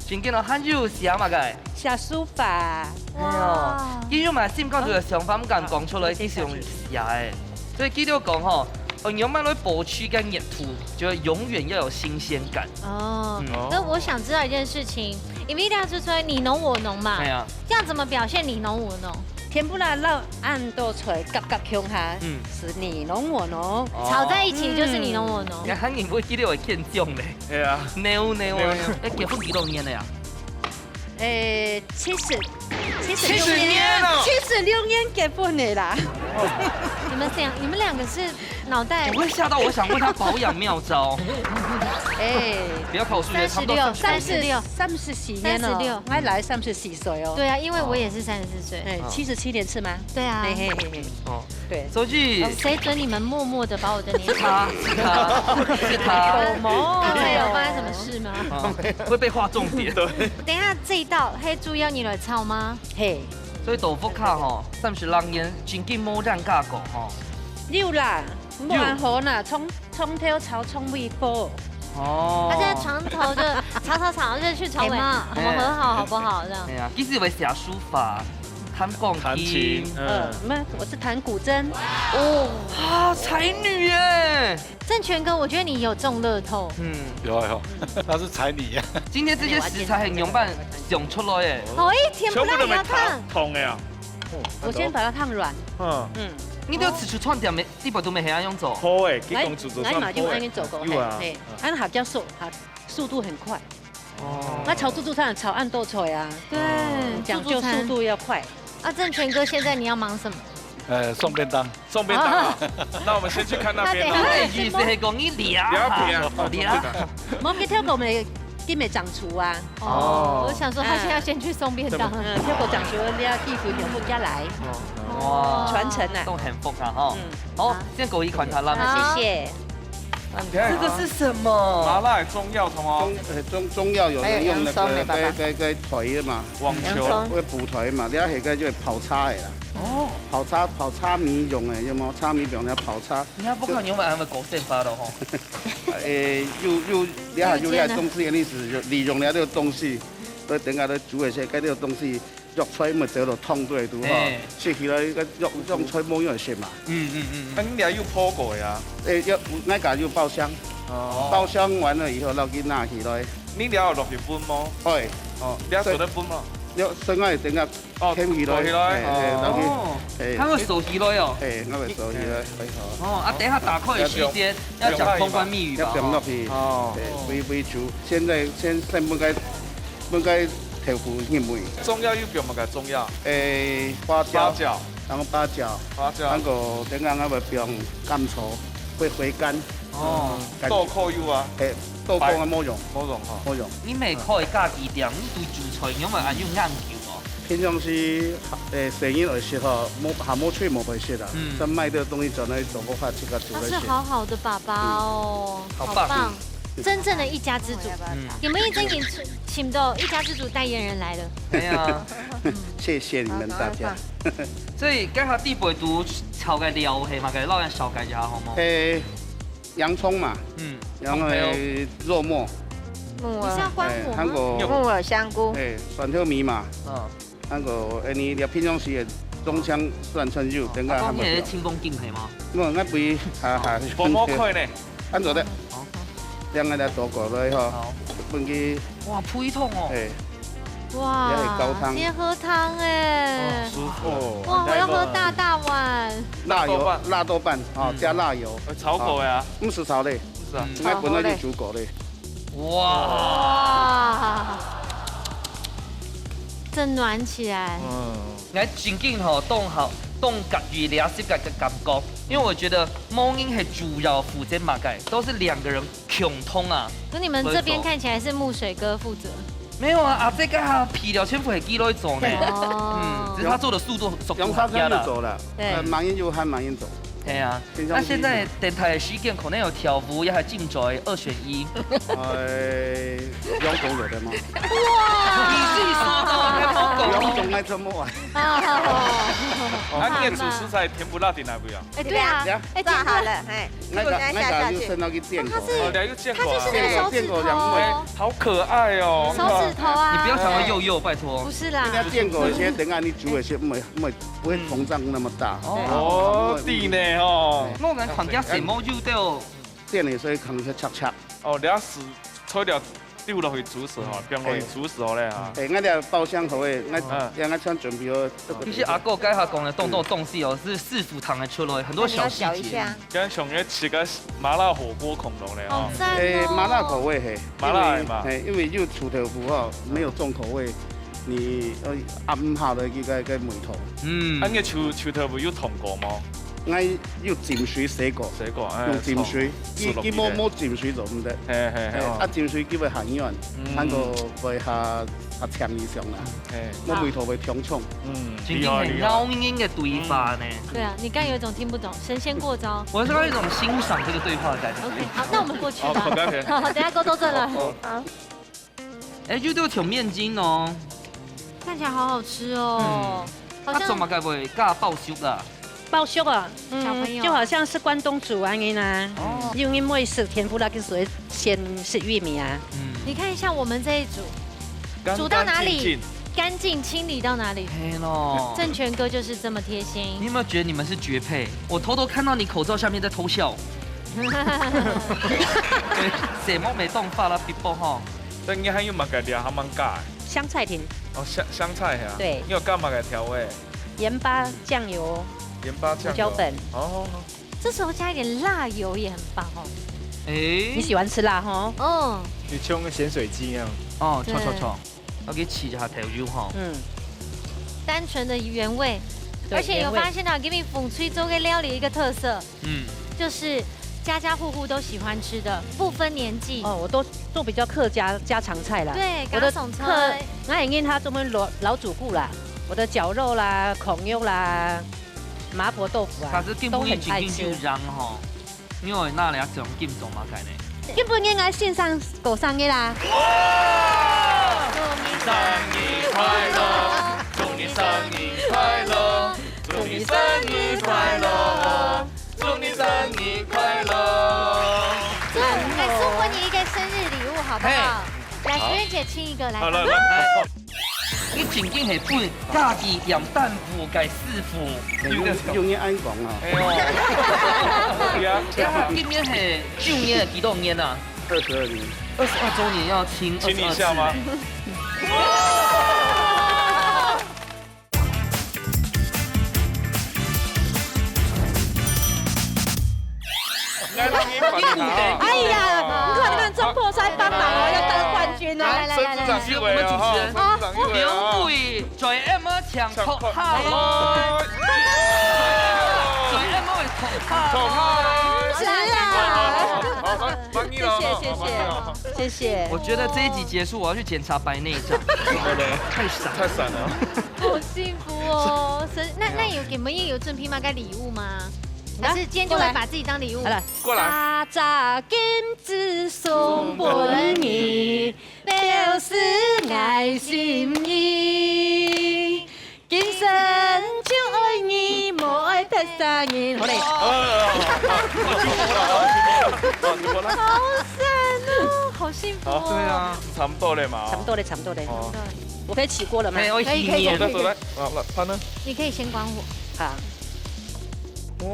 真緊哦，還有寫麼个？寫書法。哎呀，哇。佢有麼个心肝肚个想法，毋敢講出來，佢係用寫个。所以佢就講吼， 哦，你要慢慢保持該熱度，就永遠要有新鮮感。哦，嗯。那我想知道一件事情，因為這樣是說你侬我侬嘛，哎呀。這樣怎麼表現你侬我侬？甜不辣摎恁多菜夾夾共下，嗯。係你侬我侬。哦。炒在一起就是你侬我侬。嗯。你看你毋會記得會欠獎咧。哎呀。No, no, no. 哎，結婚幾多年了呀？ 誒，七十，七十六年，七十年了。七十六年結婚个啦。你們想，你們兩個是腦袋，我會嚇到，我想問他保養妙招。誒，不要考數學，差不多三十六，三十，三十六。三十四年了，三十六。還來三十四歲哦。對啊，因為我也是三十四歲。誒，七十七年次嗎？對啊。嘿嘿嘿嘿。哦。 對。所以，哦，誰准你們默默地把我的年齡，是他，是他，是他。好嗎？剛才有發生什麼事嗎？啊，會被劃重點。對。等一下這一道，係主要你來炒嗎？嘿。所以豆腐卡吼，三十六年，真經無冤家過吼。有啦，有。無恁好啦，從，從頭炒，從尾好。哦。他現在從頭就炒炒炒，就去炒尾嘛，哎，我們和好好不好？這樣。哎呀，其實會寫書法，彈鋼琴。彈琴，嗯。呃，沒有，我是彈古箏。哦。啊，才女耶！正權哥，我覺得你有中樂透。嗯。有啊，有。他是才女啊。今天這些食材係仰般想出來个？好，一甜不辣也要燙。全部都愛燙，燙个啊。我先把它燙軟。嗯。嗯。你兜自助餐店个，你把都愛恁樣做？好誒，佢講自助餐，𠊎，𠊎嘛就恁樣做過，好誒。有啊。嘿，嘿。嗯。啊，佢較速，哈，速度很快。哦。那炒自助餐炒恁多菜啊。對，嗯，講究速度要快。自助餐。啊，正權哥，現在你要忙什麼？呃，送便當。送便當啊。那我們先去看那邊哦。你个意思係講你掠？不要不要，哦，掠。無，佢頭過未，佢未掌廚啊。哦，我想說他現在先去送便當。嗯，頭過掌廚，你要地府全部下來，哇，傳承啊。都很福啊哈。嗯，好，先過一款他啦。好，謝謝。这个是什么？麻辣中药同哦中，呃中中药有人用那个该该该腿的嘛，網球，会补腿嘛，你要下个就泡茶的啦。哦，泡茶泡茶米用的，有冇？茶米用来泡茶。你还不看你有没有搞生发了吼？诶，又又你还有你还中式的意思，利用了这个东西，所以等下都煮一些，跟这个东西药材没得了痛对，对哈哎，吃起来个药药材没用些嘛。嗯嗯嗯那你俩又泡过呀？诶，要那个又爆香，哦，爆香完了以后，然后给拿起来，你俩有落去分吗？哎，哦，你俩做得分吗？要生爱等下哦，添起来，做起来哎哎，然后哦，给，哎它会收起来哦。哎，那个收起来，哎好。哦，啊，等一下打开的时间要讲通关密语吧。要放落去，哦对，微微煮，现在先先分开分开豆腐入味，中药又放么个中药？诶，花椒，八角，然后八角，八角然，后等下我会放甘草，会回甘，哦，甘豆蔻又啊，诶，豆蔻啊，没用，某种哈。没用。你每开一家店，你对主菜有没有安有研究哦？平常时，诶，生意而食吼，没还没去没会食啊嗯，但卖的东西转来总不怕自家煮他来食。是好好的爸爸哦，好棒真正的一家之主。嗯，你们一整天请到一家之主代言人来了，哎呀，谢谢你们大家。所以刚才地北都炒个料，嘿嘛，给老板小改一下好吗？诶，洋葱嘛，嗯，然后红豆肉末，你是要关火吗？诶，韩国，有木耳香菇，诶，蒜头米嘛，嗯，韩国，诶，你你平常时的中枪蒜蒜油，等下还没有阿公你也是。清风敬陪吗？没有，那不哈哈。薄膜块呢？安做的好，这样来做过来哈好，分给，哇，铺一桶哦。诶，哇也很高汤先喝汤哎，舒服。哇，我要喝大大碗。辣油辣豆瓣辣豆瓣啊，嗯加辣油，呃，炒过呀，不是炒的，是啊。嗯那本来就煮过的。哇，哇，正暖起来。嗯，来，情景吼，当好，当甲鱼聊是个个感觉，因为我觉得毛英系主要负责嘛个，都是两个人共同啊。可你们这边看起来是木水哥负责。没有啊，啊，这个哈皮料全部系佢来做呢。哦嗯，只是他做的速度速度杨沙很快啦。香就走了，对呃，马英九和马英九。对啊，平常那现在电台的时间可能有跳舞，也还进追二选一。呃，两种有的吗？你自己说的，还不懂。两种爱怎么玩？啊，你的主食在甜不辣的那不要？哎，对啊呀，哎，炸好甜了，哎，那个等一下那下下去。个就剩那个建国它，它是哦，两个建它国啊就是那个手指头建国建国两哎哦。，好可爱哦。手指头啊。你不要想要幼幼，拜托不。是啦人，家建国一些，等下你煮一些，不会不会不会膨胀那么大。哦哦，对呢哦。那我们看见什么又都店里所以可能是恰恰。哦，你要是抽掉丢落去煮食吼，放落去煮食好嘞哈。哎，那个爆香口味，那嗯让他先准备哦。其实阿哥刚才讲的动动东西哦，是师傅汤的出来，很多小细节那你要嚼一下。刚刚想要吃个麻辣火锅恐龙嘞哦。好赞哦。哎，麻辣口味嘿，麻辣的嘛因为嘿，因为又臭豆腐哈，没有重口味，你呃暗下的一个一个味道。嗯啊，，你个臭臭豆腐有烫过吗？我有浸水洗过，水果，哎，用浸水，臭豆腐佢佢冇冇浸水做唔得。嘿嘿嘿，哎，哦啊浸水佢会下软，嗯还个会下下强一上啦，嘿，冇味道会冲冲。嗯，今天很妖艳的对话呢。对啊，你刚有一种听不懂，神仙过招。我是有一种欣赏这个对话的感觉。 OK，好，那我们过去哦，吧。不要不要。好，等一下过到这了。哦哎，又都有甜面筋哦。看起来好好吃哦，好那怎么像该不会嘎爆熟啊？爆熟啊，小朋友嗯，就好像是关东煮安尼啦。哦，因为每次天妇罗个时候先食玉米啊，嗯，你看一下我们这一组，干煮到哪里？干净净干净清理到哪里？嘿咯。正权哥就是这么贴你心。有没有觉得你们是绝配？我偷偷看到你口罩下面在偷笑。对，什么没动发了，people 哈。但你还有么个料还蛮加的？香菜丁、哦，香香菜呀。对你有加么个调味？盐巴、酱油、盐巴、酱油、胡椒粉。哦，这时候加一点辣油也很棒哦。哎你，喜欢吃辣吼？嗯，就像咸水鸡一样。哦，对错错错，要给起一下头油哈。嗯，單純的原味，對，而且有發現到今日紅隊做个料理一個特色，嗯，就是家家戶戶都喜歡吃的，不分年紀。哦，我都做比較客家家常菜啦。對，我的客，家常菜。𠊎係認佢做麼个老老主顧啦，我的絞肉啦、炕肉啦、麻婆豆腐啊，他是根本已經都很愛吃。緊張吼。 你會拿來獎金做麼个呢？今晡日𠊎先生過生日啦。生日快樂，祝你生日快樂，祝你生日快樂，祝你生日快樂。祝，來送給你一個生日禮物，好不好？嘿。來，好。學員姐親一個，來。好，來，來，來。 你正經係分家己店擔負个師傅，有个用，用你恁講哦。哎喲，對啊。哎，今年係，舊年幾多年啊？二十二年。二十二週年要親，親一下嗎？二十二次呢。哎呀，你看你們總舖師幫忙哦，要得冠軍哦。來，來，來，來。我們主持人，啊，兩位，J M請客，嗨。J M請客，嗨。是啊。好，好，好，好，謝謝，謝謝，謝謝。我覺得這一集結束，我要去檢查白內障。太閃，太閃了。 好幸福哦！生，那，那有，你們也有準備麼个禮物嗎？還是今天就會把自己當禮物？好了，過來。大隻金子送分你，表示𠊎心意。今生就愛你，無愛別儕人。好嘞。好閃哦，好幸福哦。對啊，差不多了嘛。差不多了，差不多了。哦。 我可以起鍋了嗎？哎，我可以，可以，可以。走的，走的。啊，來，他呢？你可以先關火。好。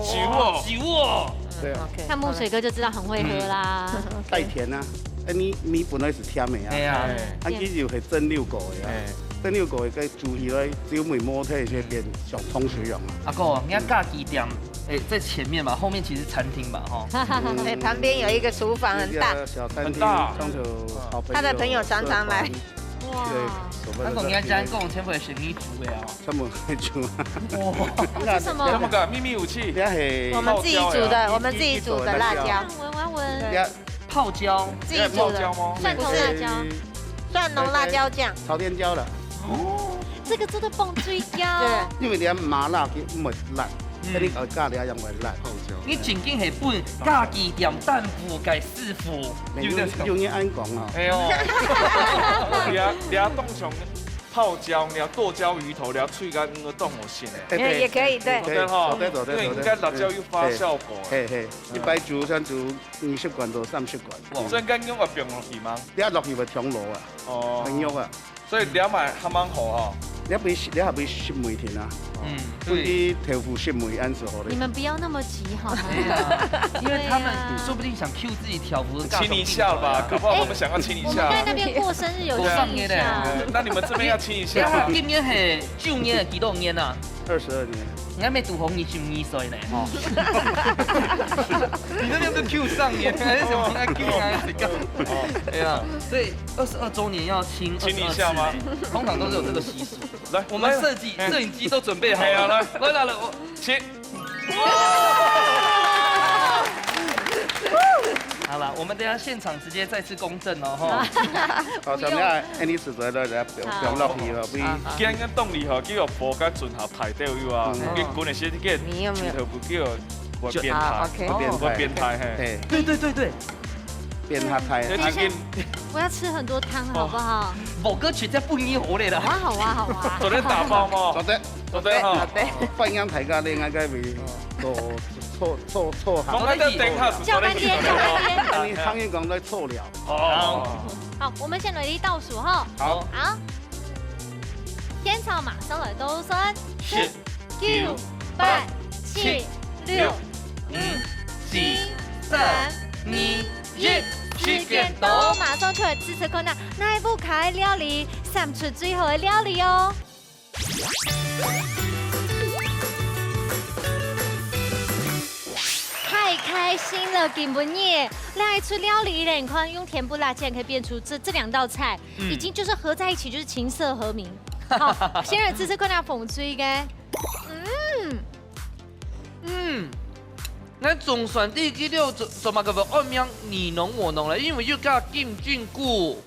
起鍋。起鍋。對啊。OK。看木水哥就知道很會喝啦。嗯。OK。太甜啊。哎，你，你本來係甜个啊。哎呀。哎。啊，其實係蒸餾過个啊。哎。蒸餾過个，該煮起來，只有微微帶一些點小湯水樣啊。阿哥，你看家己店，哎，在前面嘛，後面其實餐廳嘛，吼。嗯。對，旁邊有一個廚房，很大。這個小餐廳，很大。當初好朋友他的朋友常常來。 哇。對，阿公，你愛講講全部係你煮个哦。全部係煮啊。哇。這是什麼？那麼个秘密武器。這係我們自己煮的，泡椒呀。我們自己煮的辣椒。我要聞，我要聞。這泡椒。自己煮的。泡椒嗎？蒜頭辣椒。蒜蓉辣椒醬。朝天椒的。哦，這個做得放水餃。對。因為你要麻辣，佢毋會辣。 嗯。你愛加點樣會辣。你正經係分家己店擔負个師傅，有得用，用你恁講哦。哎喲，你啊，你啊，當像泡椒，你啊，剁椒魚頭，你啊，脆乾，嗯，當好食呢。哎，對，也可以，對。對，做得吼，做得，做得，因為應該辣椒有發酵過。嘿，嘿，一擺煮，像煮二十罐到三十罐。哇。所以應該用个放落去嗎？你啊，落去會長老啊，哦。很肉啊。 所以你買還蠻好哈。你還不，你還不十味添啊？嗯，對。分佢豆腐十味恁樣好咧。你們不要那麼急好嗎？對啊，因為他們說不定想cue自己豆腐的各種親一下吧，搞不好他們想要親一下。哎，我們在那邊過生日有親一下。過生日呢。對，那你們這邊要親一下嗎？你，你今年係舊年的幾多年啊？ 二十二年。你還沒堵紅，你十二歲呢，吼。你那邊是cue上年，還是什麼cue啊？哎呀，所以二十二週年要親，親一下嗎？二十二次呢，通常都是有這個習俗。來，我們設計，來，攝影機都準備好了。哎呀，來。來，來，來，我，請。好了，我們等一下現場直接再次公證哦，吼。好，小明啊，哎，你試著來，來，放，放落去了，喂。好，好。今天當你好，叫我佛跟準好。 排隊有啊，嗯。你滾个時間，你有沒有？石頭不叫，我變態，啊，OK。會變態。我變態，嘿。嘿。對，對，對，對。變態，嘿。等一下，我要吃很多湯，好不好？哦。無過直接分你好咧啦。好啊，好啊，好啊。昨天打包嗎？昨天，昨天哈。昨天。歡迎大家咧，應該會做，做，做，做好。我們的等下是昨天去的哦。叫乾爹，叫乾爹。你行業講在錯了。哦。好，我們先來倒數哈。好。好。 仙草馬上來倒算，十、九、八、七、六、五、四、三、二、一，時間到，馬上就來試試看啊，哪一部客家料理，選出最好个料理哦。太開心了，今晡日，這一出料理咧，你看用甜不辣竟然可以變出這，這兩道菜。 嗯。已經就是合在一起，就是琴瑟和鳴。好，先來試試看啊，紅隊个。嗯，嗯，該總算知佢兜做，做麼个會安名你侬我侬了，因為又加金針菇。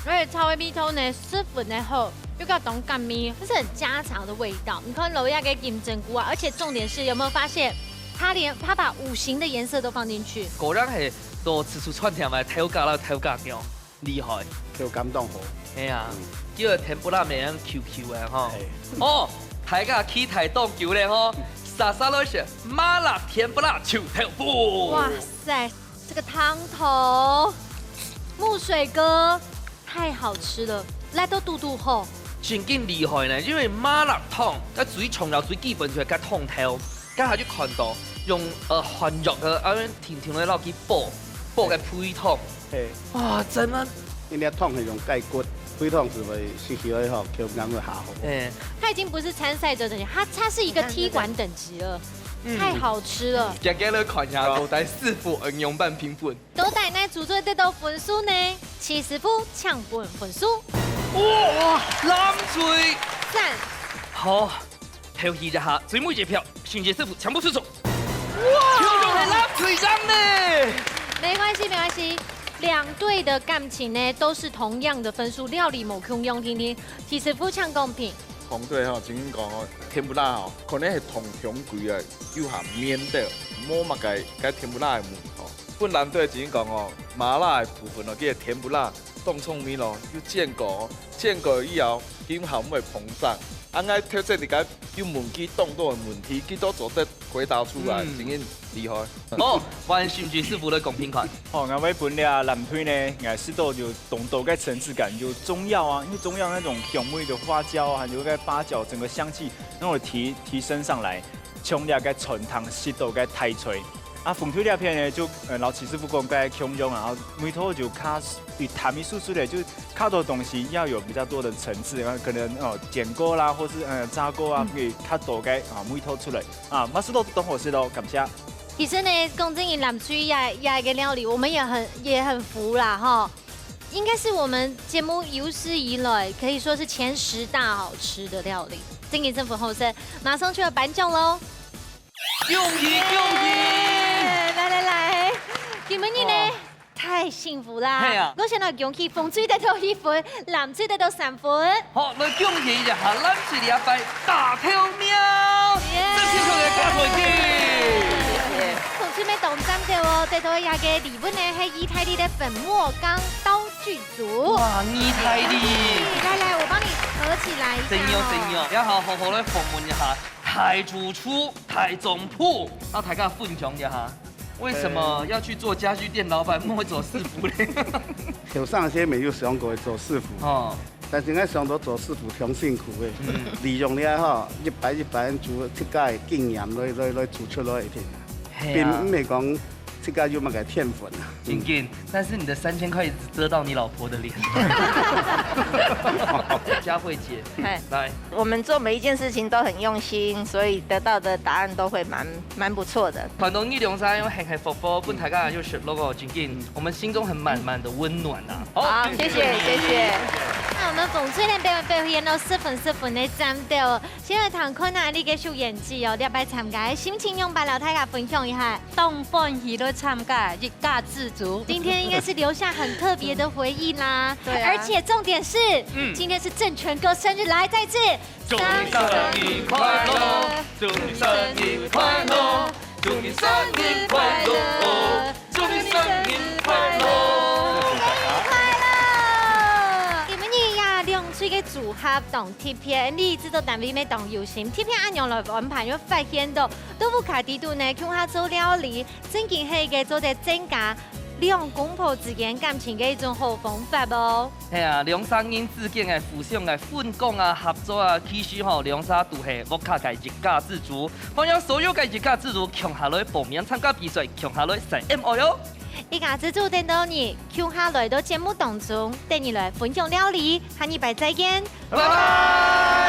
而且炒个味道呢，十分个好，又加當甘味，這是很家常的味道。你看落下个金針菇啊，而且重點是有沒有發現，它連，它把五行的顏色都放進去。果然係到自助餐廳買豆角啦，豆角醬，厲害。口感當好。係啊，嗯。叫天婦羅乜恁Q Q个吼。係。哦，大家期待當久咧吼，煞煞來食麻辣天婦羅臭豆腐。哇塞，這個湯頭，木水哥，太好吃了，來都堵堵吼。真經厲害呢，因為麻辣燙，該最重要、最基本就係該湯頭，該下就看到用，呃，寒肉个，啊，定定來落去煲，煲个配湯。係。哇，真个。因為湯係用雞骨，配湯係會濕濕个吼，口感會較好。欸。它已經不是參賽者等級，它，它是一個踢館等級了，嗯。太好吃了。今日來看一下，到底師傅恁樣般評分。 到底哪組隊得到分數呢？徐師傅請分分數。哇，藍隊！讚！好，投票一下，最尾一票，心杰師傅全部出手。哇，票中係藍隊贏呢！沒關係，沒關係，兩隊的感情呢都是同樣的分數，料理無共樣，聽聽徐師傅請公平。紅隊吼，正經講哦，天婦羅吼，可能係同中規个，有下綿个，無麼个，該天婦羅个味吼。 分藍隊正經講哦，麻辣个部分哦，佢个天婦羅當聰明咯，有煎過哦，煎過以後，今下毋會膨脹。啊，𠊎頭先你講有問佢當多个問題，佢都做得回答出來，嗯。正經厲害。哦，換心杰師傅來公平看。哦，𠊎會分這藍隊呢，𠊎食到有當多个層次感，有中藥啊，因為中藥那種香味的花椒啊，還有該八角，整個香氣，那種提，提升上來。 像這个傳統食到个大菜。啊，紅隊這片呢，就，呃，摎徐師傅講个共樣啊，然後味道就較，比淡一絲絲个，就較多東西要有比較多的層次，然後可能，哦，煎過啦，或是，呃，炸過啊，嗯。會較多个，啊，味道出來。啊，嘛食到當好食咯，感謝。其實呢，講真，藍隊這，這个料理，我們也很，也很服啦，吼。 應該是我們節目有史以來可以說是前十大好吃的料理。正經真好食，馬上就要頒獎咯。恭喜，恭喜！耶，來，來，來，今晡日呢，哇。太幸福啦。係啊。𠊎先來恭喜紅隊得到一分，藍隊得到三分。好，來恭喜一下藍隊這擺打頭名，耶。這是佢个加菜機。紅隊乜當讚个哦，得到這个禮物呢，係義大利个粉末鋼刀 具足。哇，義大利！來，來，我幫你合起來一下哦。真有，真有，要好好好來訪問一下大主廚、大總鋪，讓大家分享一下，為什麼要去做家具店老闆，不會做師傅嘞？後生時乜有想過做師傅，哦。但是𠊎想到做師傅當辛苦个，嗯。利用這吼，一擺一擺煮自家个經驗來，來，來煮出來个。係啊。並毋係講 自家有麼个天分啊？真經，但是你的三千塊一直遮到你老婆的臉。佳慧姐，嗨。來。我們做每一件事情都很用心，所以得到的答案都會蠻，蠻不錯的。看到你兩儕恁幸福，分大家有食落哦，真經，嗯。我們心中很滿滿的溫暖啊。好，謝謝，謝謝。那我們紅隊呢，表演表現到十分十分个讚哦。先來聽看啊，你个秀演技哦，這擺參加个心情樣般，摎大家分享一下。 當歡喜來參加一家之煮。今天應該是留下很特別的回憶啦。對啊。而且重點是，嗯。今天是正權哥生日，來，再次。祝你生日快樂，祝你生日快樂，祝你生日快樂，祝你生日快樂。生日快樂！今晡日呀，兩隊个組合當特別，你製作單位乜當有心，特別恁樣來安排，有發現到 到屋下底肚呢，共下做料理，正經係一個做得增加兩公婆之間感情个一種好方法哦。係啊，兩儕人之間个互相个分工啊、合作啊，其實吼，兩儕都係屋下个一家之主。歡迎所有个一家之主共下來報名參加比賽，共下來晒恩愛哦。一家之主等到你，共下來到節目當中，等你來分享料理，下禮拜再見。拜拜。